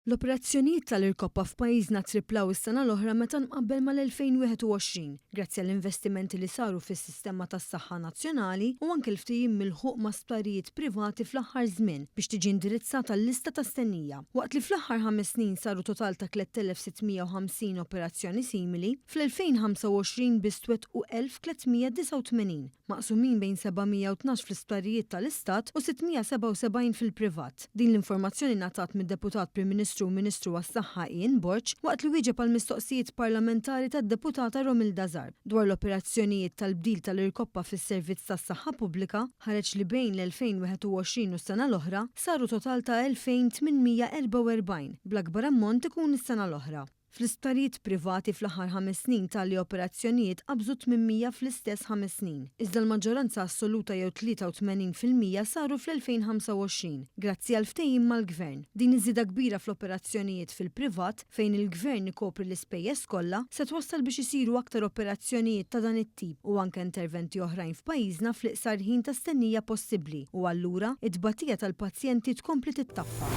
L-operazzjonijiet tal-irkoppa f'pajjiżna triplaw is-sena l-oħra meta mqabbel mal-2021, grazzi għall-investimenti li saru fis-sistema tas-saħħa nazzjonali u anke l-ftehim milħuq ma' sptarijiet privati fl-aħħar żmien biex tiġi indirizzata l-lista ta' stennija. Waqt li fl-aħħar ħames snin saru total ta' 3,650 operazzjoni simili, fl-2025 biss twettqu 1,389, maqsumin bejn 712 fl-isptarijiet tal-Istat u 677 fil-privat. Din l-informazzjoni ngħatat mid-Deputat Prim Ministru u Ministru għas-Saħħa Ian Borg waqt li wieġeb għal mistoqsijiet parlamentari tad-Deputata Romilda Zarb dwar l-operazzjonijiet tal-bdil tal-irkoppa fis-servizz tas-saħħa pubblika. Ħareġ li bejn l-2021 u s-sena l-oħra saru total ta' 2,844, bl-akbar ammont ikun is-sena l-oħra. Fl-isptarijiet privati fl-aħħar ħames snin tali operazzjonijiet qabżu 800 fl-istess ħames snin. Iżda l-maġġoranza assoluta jew 83% saru fl-2025, grazzi għal ftehim mal-Gvern. Din iż-żieda kbira fl-operazzjonijiet fil-privat, fejn il-Gvern ikopri l-ispejjeż kollha, se twassal biex isiru aktar operazzjonijiet ta' dan it-tip u anke interventi oħrajn f'pajjiżna fl-iqsar ħin ta' stennija possibbli u allura, it-tbatija tal-pazjenti tkompli tittaffa.